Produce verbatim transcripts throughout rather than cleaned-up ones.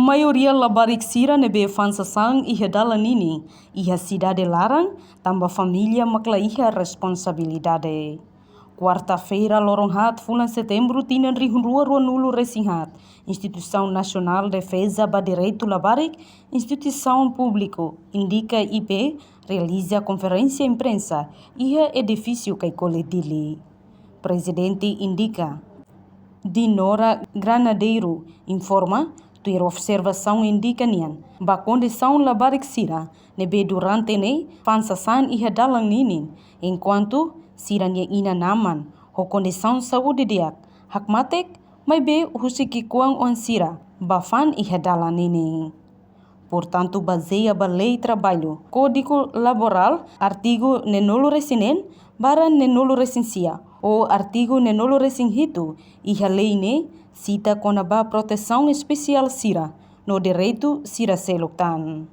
Maioria labarik sira ne'ebé fa'an sasán iha dalan ninin, iha sidade laran, tanba família mak la iha responsabilidade. Kuarta-feira, loron haat, fulan Setembru, tinan rihun rua rua-nulu resin haat, Instituisaun Nasionál Defeza ba Direitu Labarik, Instituisaun Públiku, INDICA I P, realiza konferénsia imprensa iha edifísiu Caicoli, Dili. Prezidente INDICA, Dinora Granadeiro, informa, tuir observasaun INDICA nian ba kondisaun labarik sira ne'ebé durante ne'e fa'an sasán iha dalan ninin, enkuantu sira-nia inan-aman ho kondisaun saúde di'ak, hakmatek, maibé husik ki'ikoan oan sira bá fa'an iha dalan ninin. Portantu, bazeia ba Lei Traballu, Kódigu Laborál, artigu neenulu resin neen barra neenulu resin sia, ou artigu neenulu resin hitu, iha lei ne'e sita kona-ba protesaun espesiál sira no direitu sira seluk tan.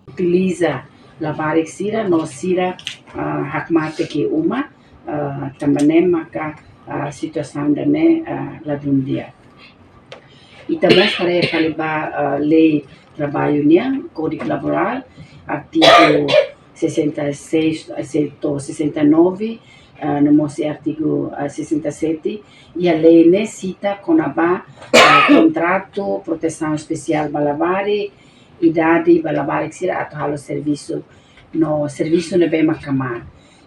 Utiliza labarik sira no sira, ah, hakmatek iha uma, ah, tanba ne'e maka, ah, situasaun ida-ne'e, ah, ladún di'ak. Ita mós haree fali ba, ah, Lei Traballu nian, Kódigu Laborál, artigu sessenta e seis, eh, cento sessenta e nove, ah, no mós artigu, ah, sessenta e sete, iha lei ne'e sita kona-ba, ah, kontratu, protesaun espesiál ba labarik, idade ba labarik sira atu halo servisu, no servisu ne'ebé maka mak.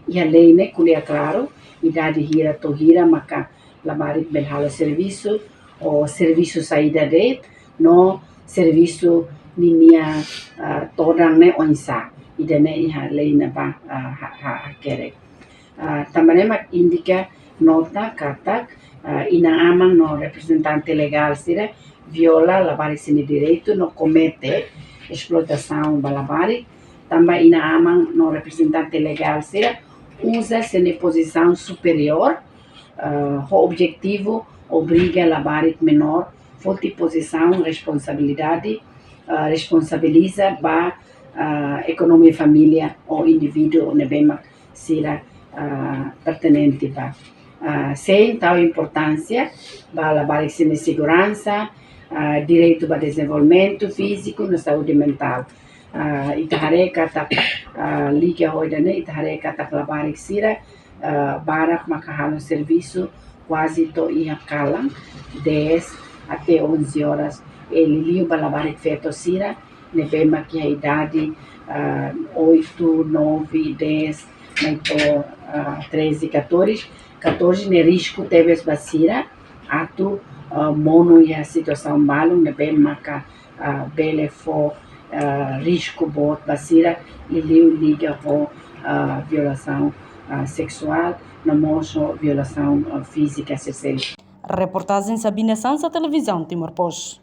Iha lei ne'e ko'alia klaru, idade hira to'o hira maka labarik bele halo servisu, ou servisu saida de'it, no servisu ninia, ah, todan ne'e oinsá. Ida-ne'e iha lei ne'ebá, ah, ha, ha, hakerek. Ah, tanba ne'e mak INDICA nota katak, ah, inan-aman no reprezentante legál sira viola labarik sira-nia direitu no komete esploitasaun ba labarik, tanba inan-aman no reprezentante legál sira uza sira-nia pozisaun superiór, ah, ho objetivu obriga labarik menór foti pozisaun responsabilidade, ah, responsabiliza ba, ah, ekonomia família ou indivíduu ne'ebé mak sira, ah, pertenente ba. Ah, sein tau importánsia ba labarik sira-nia seguransa, ah, direitu ba dezenvolvimentu fíziku no saúde mentál. Ah, ita haree katak, ah, liga ho ida-ne'e, ita haree katak labarik sira, ah, barak maka halo servisu kuaze to'o iha kalan, dez até onze horas. I liuliu ba labarik feto sira ne'ebé mak iha idade, ah, oito, nove, dez, mai to'o, ah, treze, catorze. Catorze ne'e risku tebes ba sira atu, ah, monu iha situasaun balun ne'ebé maka, ah, bele fó, ah, risku boot ba sira, liuliu liga ho, ah, violasaun, ah, seksuál, no mós ho violasaun, ah, fízika sira seluk. Reportajen Sabina Sansa, Televizaun Timor Post.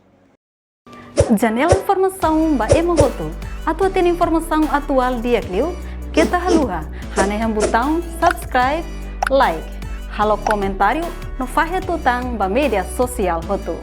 Janela informasaun ba ema hotu. Atu hatene informasaun atuál di'ak liu, keta haluha hanehan butaun subscribe, like, halo komentáriu no fahe tutan ba média sosiál hotu.